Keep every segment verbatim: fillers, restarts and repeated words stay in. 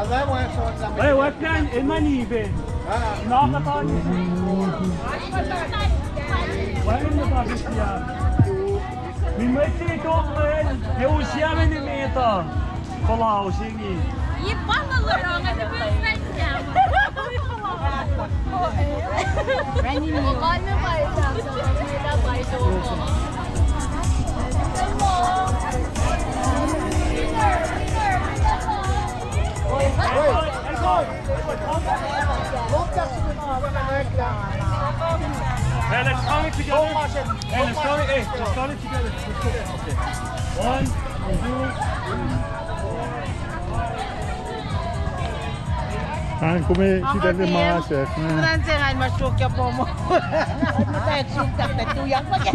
Hey, wacngihn, enenuh in pac. Nakatanisi. Wacngihn na pa sisiya. Mi mwet se tok lal, e usiyac me nimet uh. Puhla usingi. Ipala lorong, ade pa sisiya. Hey, let's count it together. Hey, let's count it. Hey, let's count it together. Let's go. Okay. One, two, three, four. An kom sitacl ma sek. Kunan se ngan ma srokya pomo. Muhta suk tak na tuyak ma ke.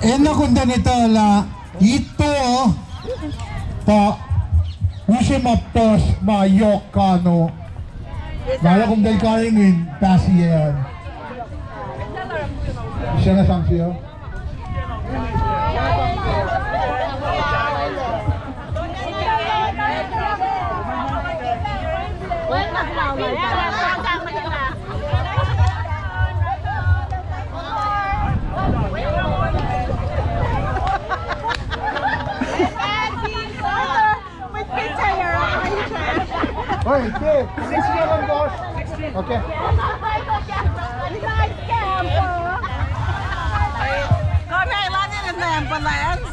Enenuh kom tuh in etuhlah, ito pa use ma puhs ma yohk kano. Na lah kom tuh in karihngihn pahsiyac an. Sacna sang sio. Oi, Dave, sixty on, boss. Okay. Come here, landed in the ambulance.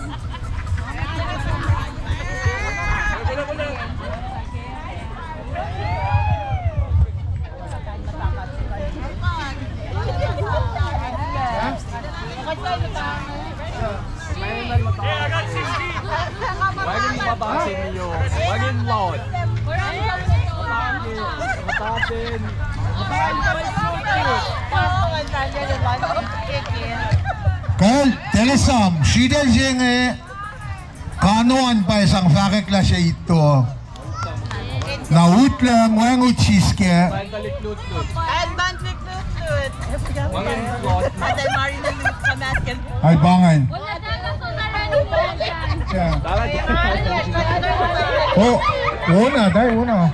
Wacngihn matasin iyo. Wacngihn laud. Matasin. Kal, tele som, sritacl se inge, kano an pa sang fahkwack lah se ito. Na utlucng, wacngihn ut siskac. Ai, pa ingacn. O, wona, dai, wona.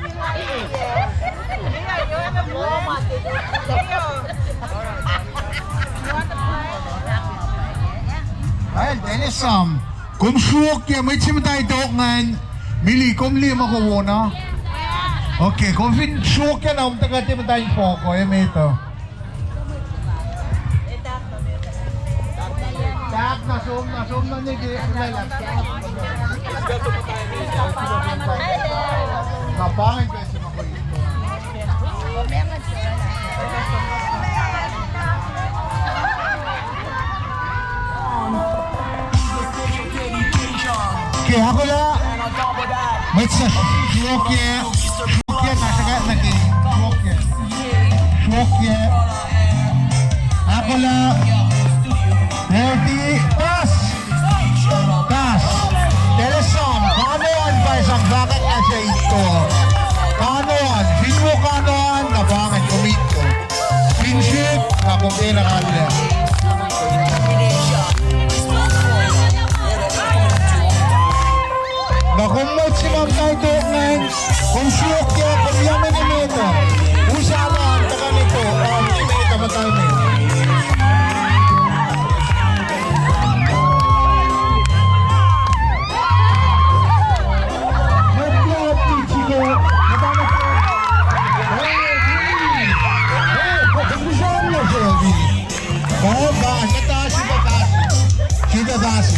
Ai, tele som. Kom sruokyac, mwet se muhta tok ingacn, Mili, kom liye ma kom wona. Okay, kom fin sruokyac na, kom tuhkuh tiac muhta in fohk uh, emet uh. Tahk na som, na som na nike, na pa ingacn. Ke ahkolah, mwet suc sruokyac, sruokyac na sruhkwack nuh ke, sruokyac. Sruokyac. Ahkolah, Roti, pass. Pass. Tele som, kano an pa sang fahkwack lah se ito. Kano an, fin wo kano an, na pa ingacn kom ito. Fin srihk, na kom tiacna kallac. Na kom mwet se ma muhta tok ingacn, kom sruokyac, kom yac me nimet uh. Us alu an tuhkuh nuh ito, uh, nimet uh muhta me. Oh, God, Natasha, Natasha. Natasha.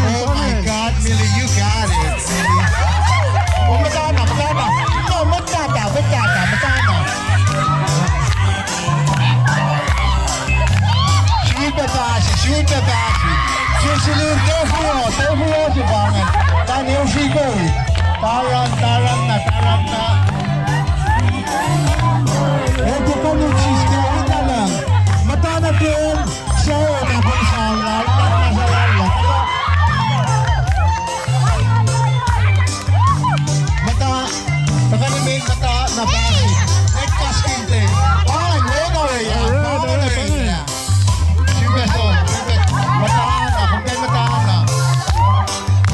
Oh, my God, Millie, you got it, Millie. Oh, Madonna, Madonna. No, Madonna, Madonna, Madonna. Shoot, Natasha, shoot, Natasha. Ke sili, ke sili, ke sili se pa ingacn. Tani usi koi. Taran, taran na, taran na. Eti konuk sis ke italang. Matana ken, se na kon sal la, na sal la. Mata, takan me mata na pasi. Ek kaskin te. Palan, wena we ya. Palan, wena we ya. Sime son, sime. Mata na, kom ke mata na.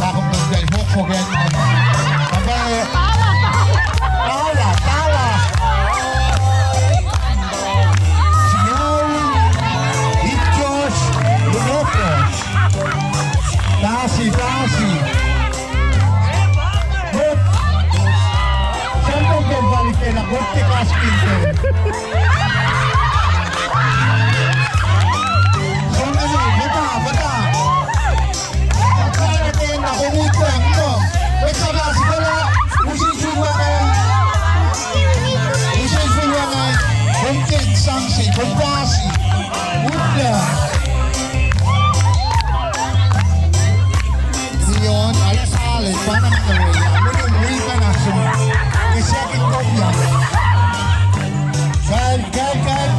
Na kom ke hok hok ya. Kom ke. Tala, tala. Sime. Itkohsr, lunokosr. Pasi, pasi. Sandok ke bali ke na kot ke kaskin ke. Sandok, mata, mata. Mata na ke na komut ke mo. Mata pasi ke na. Usi suwangai. Usi suwangai. Kom ke sangsi, kom pasi. Utla. Ion, ala sale, pana mata ya, munu mui kana sum. Isakin kopia. Kal, kal, kal.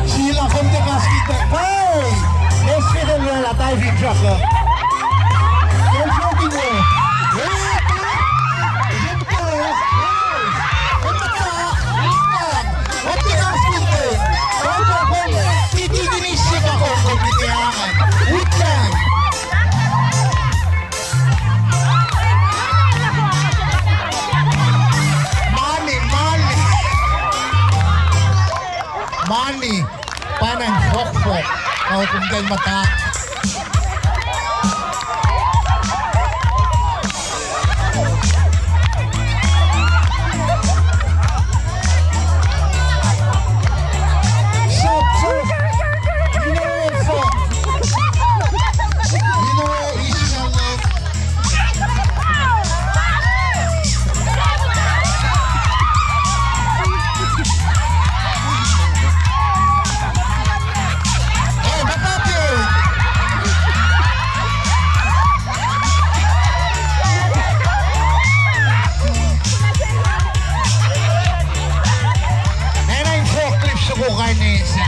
Sila kom te kaskita. Hey! Let's get a little diving truck. Don't you be there. Hey! Mani, mani. Mani. Panan fokfok. Kau kum kal mata. Meac na in forklift soko kain in sa.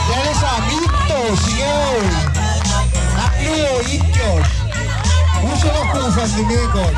Dennis, ah, mitto, siou. Nakluo, itkohsr. Usuno kufan nimekos.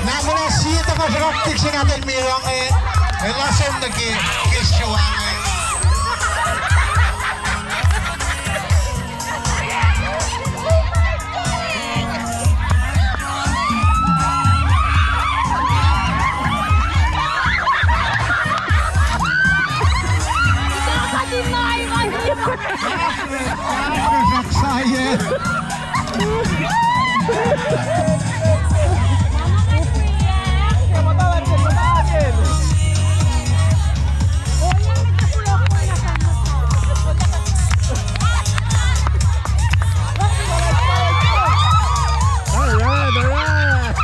Na muh na sie tuhkuh sruhkwack tik se nahtuhl Mirang, eh, el lasom nuh ke, ke sruang, eh. All right, all right.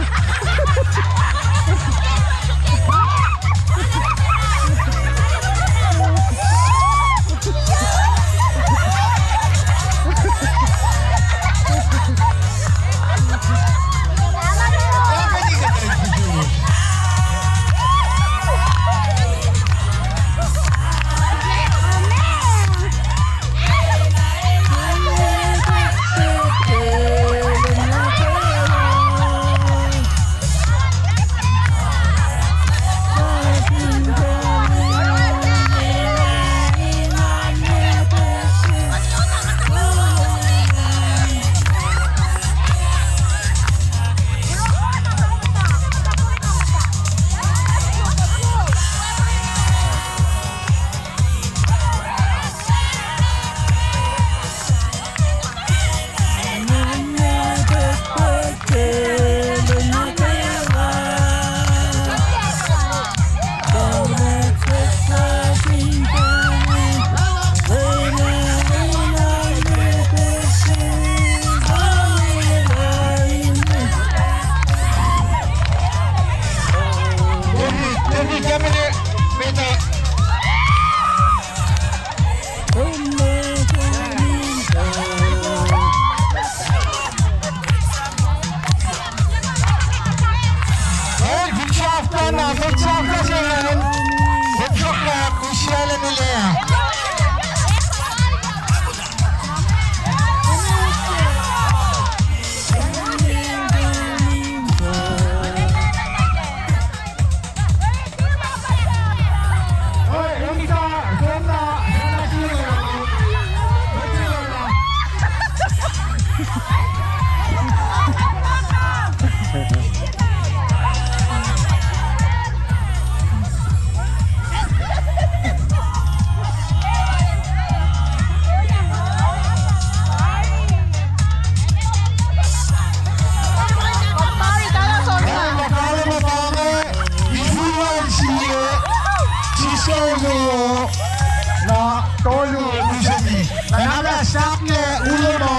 Na tolu use mi. Na nga sahk lah ulo ma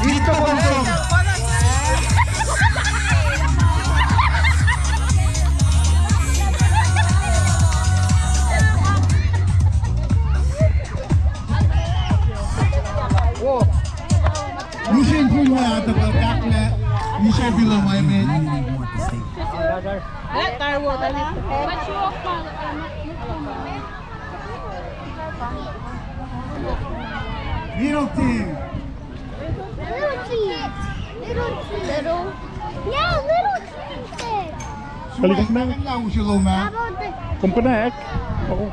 in tokol som. Wo. Use in full way out of the back left. Use in below my man. Little team. Little team. Little team. Little. Yeah, little team. Kalikak na. Kom connect. Oh.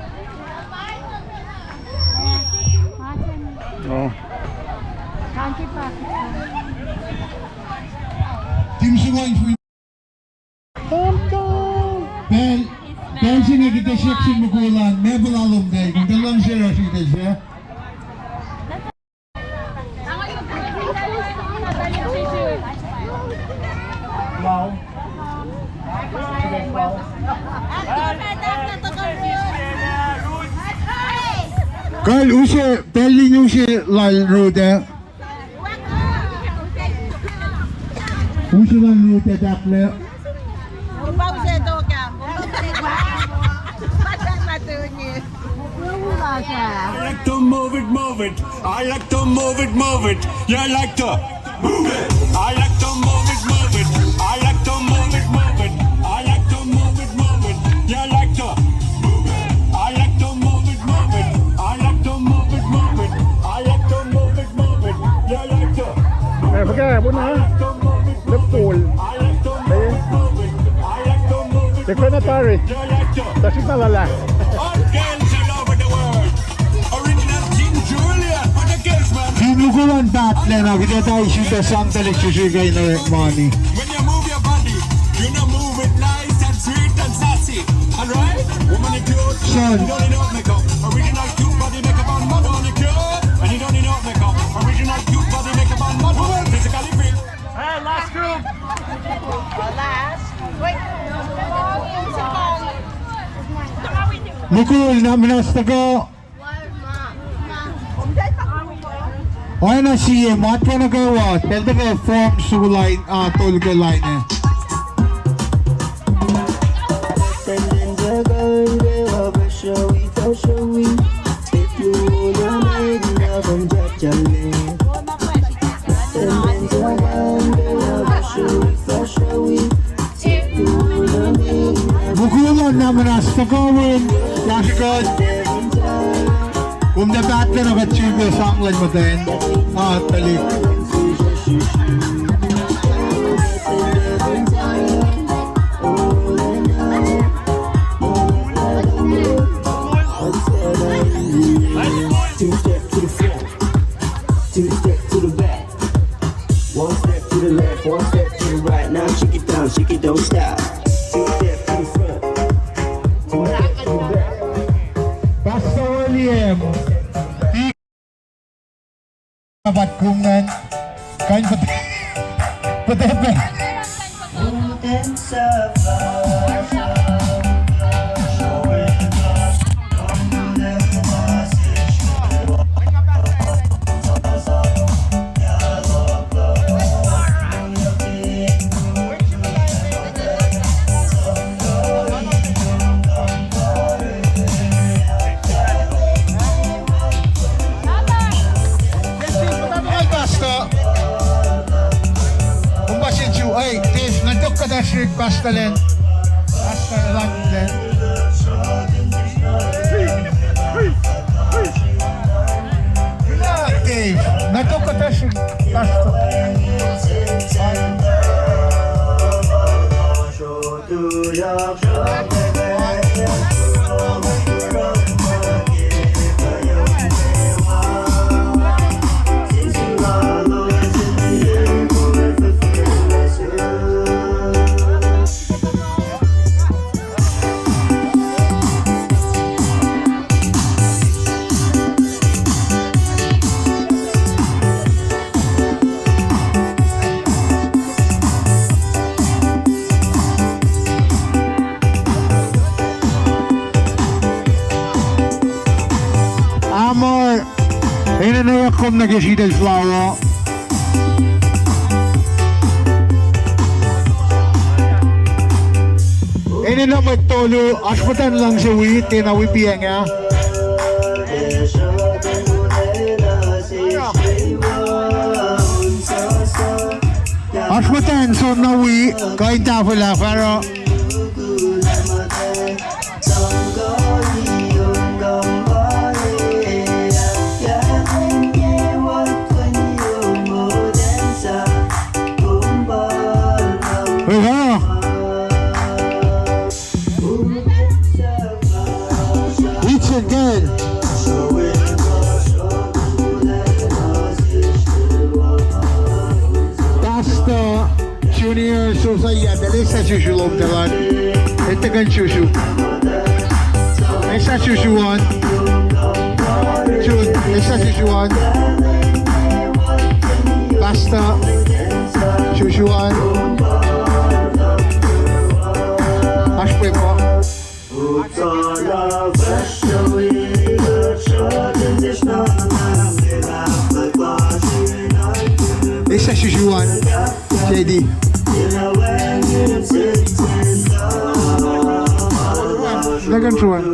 Oh. Team Suwon. Pacl, pacl se inge kuht ac siyuck sin mukul an, meac puhla lom tari, kom tuh luhngse oasr ite se. Kal use, pacl in use lal Ruth ah. Use lal Ruth ah tahklac. I like to move it, move it. I like to move it, move it. Yeah, I like to move it. I like to move it, move it. I like to move it, move it. I like to move it, move it. Yeah, I like to move it. I like to move it, move it. I like to move it, move it. I like to move it, move it. Yeah, I like to move it. Eh, fuhkah, puna? I like to move it, move it. Left pole. I like to move it, move it. I like to move it, move it. Secretary. Yeah, I like to. Tasik na lala. All girls all over the world. Original King Julian for the girls, man. Fin mukul an pahtlac na, kuht ac tuh isuta sang tuhlihk srihsrihk uh in orek mani. When you move your body, you know, move it nice and sweet and sassy. All right? Woman, you cute. Son. You don't need no makeup. Original cute body makeup on man, on you cute. Mukul na muhnahs tuhkuh. Oacna sie, matwac nuh kwewa, eltahl tuhkuh form soko line, ah, tolu ke line ah. Mukul na muhnahs tuhkuh win, lasr kuht. Kom tuh pahtlac na kuht sifilpac sang luhn muhtwacn. Ah, tuhlihk. Two step to the front, two step to the back. One step to the left, one step to the right. Now shake it down, shake it, don't stop. Two step to the front, two step to the back. Pastor William, ti kapat kumnen, kain pete-, petepe. Pastor. Kom pa sin su, ei, Dave, na tok kuhtasrihk Pastor Len. Pastor Len. Dave, na tok kuhtasrihk Pastor. Amor, enenweyuck kom nuh ke sritacl flower. Enenuh mwet tolu, oasr muhtwacn luhngse wi, tiacna wi piacng ah. Oasr muhtwacn soenna wi, kuh in tahfwelah fahsruh. Wi, fahsruh. Itchen, kacl. Pastor Junior Josiah, el ac sisyu lom tuh elan. Etuh kuh in sisyu. Etuh sisyu an. Jun, etuh sisyu an. Pastor, sisyu an. Oasr pwe ma. Etuh sisyu an, J D. Second one.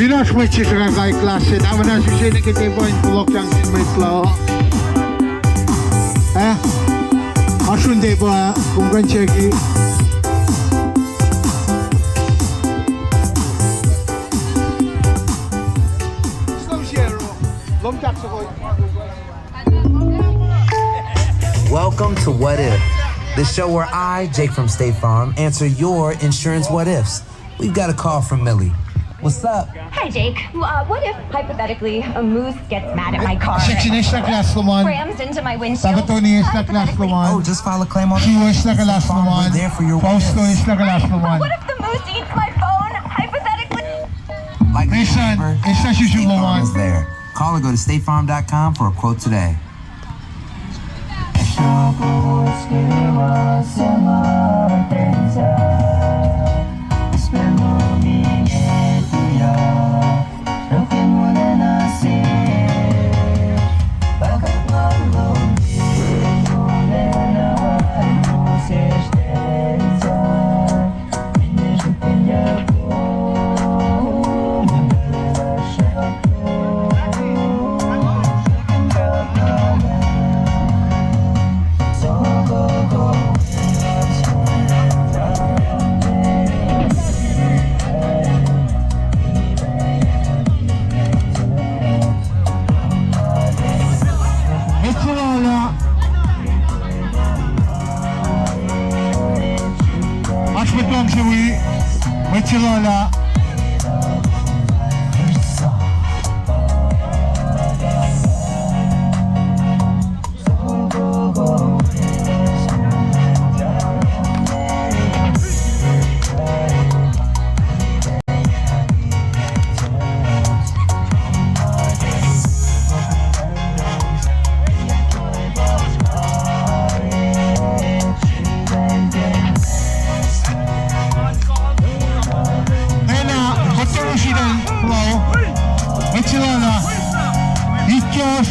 Fin oasr mwet se sruhkwack class se, tamuhlwel, suse nuh ke tepuh in kuloh sang sin mwet la. Eh? Oasr un tepuh, kom kuh in checki. Welcome to What If, the show where I, Jake from State Farm, answer your insurance what ifs. We've got a call from Millie. What's up? Hi, Jake. Uh, what if, hypothetically, a moose gets mad at my car? Section, eslah class lom an. Rams into my windshield? Papa Tony, eslah class lom an. Oh, just file a claim on. Sue, eslah class lom an. We're there for your Fausto, eslah class lom an. What if the moose eats my phone, hypothetically? Like Mason, eslah srihsrihk lom an. State Farm is there. Call or go to state farm dot com for a quote today. Mwet se lal ah. Oasr mwet luhngse wi, mwet se lal ah. Ena, kuht tuh sritacl, hello. Mwet se lal ah. Ityos.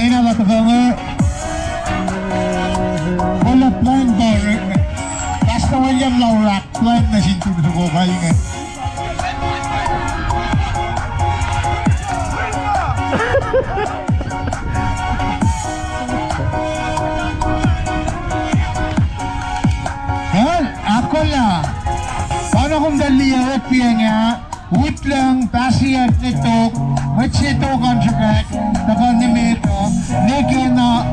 Ena lah tuhkuh inge. Ola plan bar. Pastor William Laurak plan nuh sin tuku tuku pa inge. Well, ahkolah. Pa na kom tuh liye orekpiyacng ah. Utlucng, pahsiyuck, ne tok, mwet se tok an srihpac, tuhkuh nimet uh, ne kena,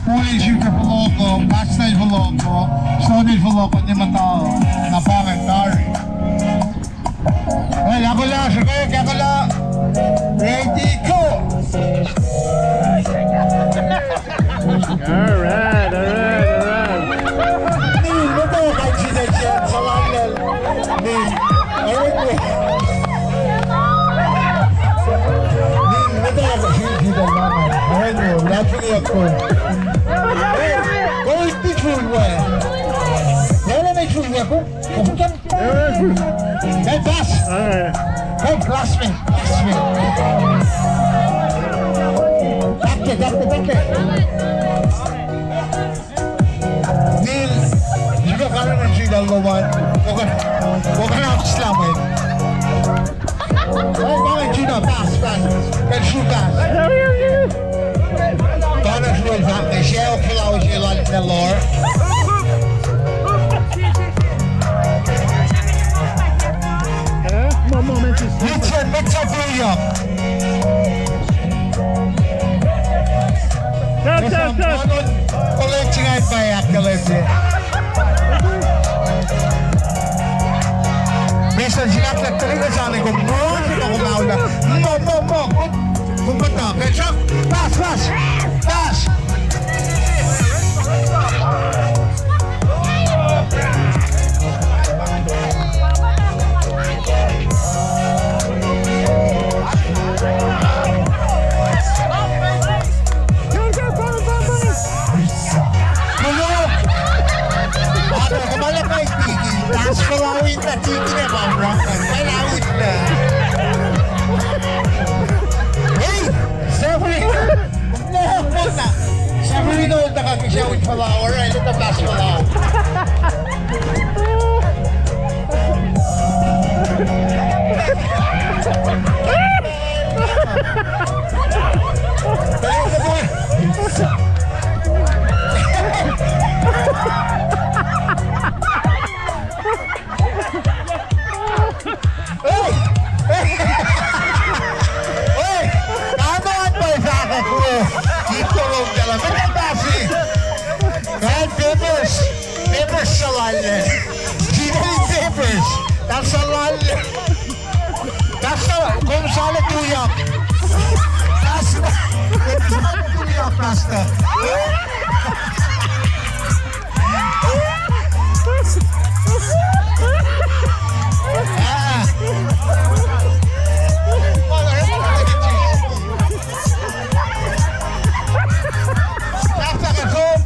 Paul el srihke fohlohko, Pastor el fohlohko, Son el fohlohko, ne muhta, na pa ingacn tari. Well, ahkolah, srihke, ahkolah, ready, go! All right, all right, all right. Nil, muhta kain sritacl se, salalel. Nil, arwet we. Nil, muhta kain sritacl se, salalel. Arwet we, lahat fin yakko. Hey, go with the full way. Yala me full way, go. Hey, pass. All right. Hey, pass me. Pass me. Take it, take it, take it. Nil, you got to run and see the low one. We're gonna, we're gonna slam it. Hey, come on, Gina, pass, pass. Can shoot pass. Tuh na sruel fahk ke srihk flowers el an the Lord. Mitchell, Mitchell William. Tap, tap, tap. Kolek chingai pa yak kolek. Mesan sinak tak tali ka sani ko mo, sino ko maula. Mo, mo, mo. Kumpata, ketchup, pass, pass, pass. Hello. Ano, kumala pa iti. Pass ko lawin na tiki na ba, bro? Ay, lawin na. Hey, Severino. No, puta. Severino, taka kisya with flower. Ay, lita pass flower. Hey! Hey! Ano an pa fahkak wo? Ito lom tala. Mita pasi. Kan papers. Papers salal. Sino Pastor lal. Pastor, kom sale tuyak. Pastor, kom sale tuyak, Pastor. Ah. Pastor, kom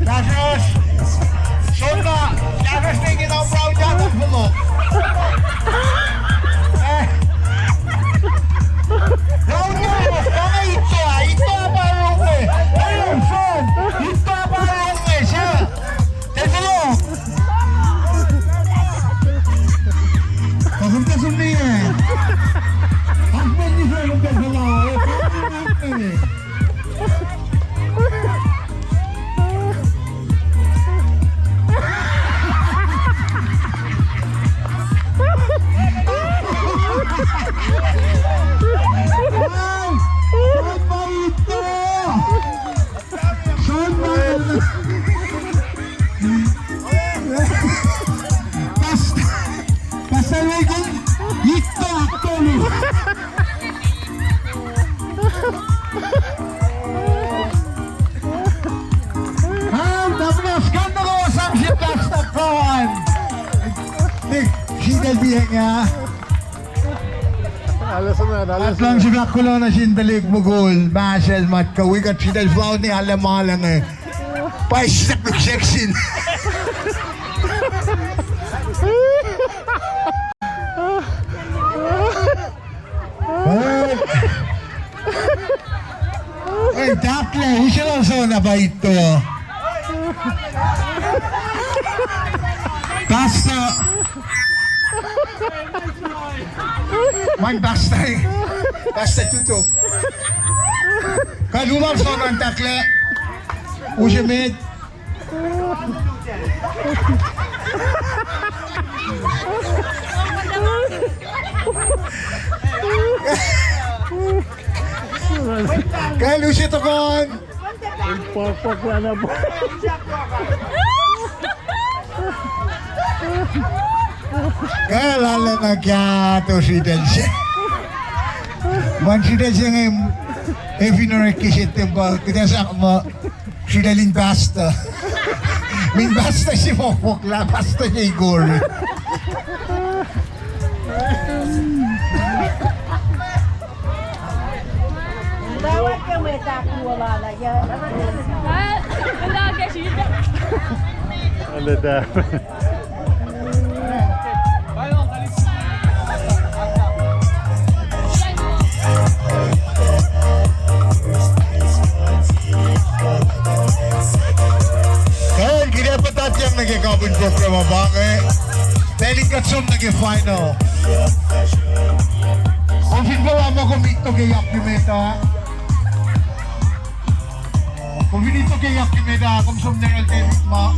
Josh, Josh. Sonna, Josh, taking on Brown Josh, come on. Eh. Brown Josh, come on, ito, ito, apa, Brown, eh. Eh, Sean, ito, apa, Brown, eh, Sean. Take a look. Kasum, kasum ni, eh. Ahmed ni Sean, kasum ni, eh. Pastor, Pastor Reagan, ito, ito. An, tapos kan na ko sang si Pastor Kohan. Tik, si Del Bienga. Alasana, alasana. Atlang sifahk kuloh nuh sin tuhlihk mukul, mahsel, matko, wi kuht sritacl fout ni alemalen inge. Pais sifahk section. Ei, takle, use lal Sona pa ito. Pastor. Mweyen Pastor, Pastor Tutu. Kuh luhman Sona takle. Use met. Kal use tohkohn. Pakpak lana pa. Kal lana kya to sritacl se. Mweyen sritacl se inge, e, fin orek ke se tempuhl, kuht ac sahk muh sritacl in pastor. Min pastor se fohkfohk lah pastor se ikori. Kal, kuht ac puhtatyang nuh ke kapin program uh pa inge. Pacl in kuht som nuh ke final. Kom fin puhla muh kom ito ke yak limet ah. Kom fin ito ke yak limet ah, kom som nuh yohrohl David ma.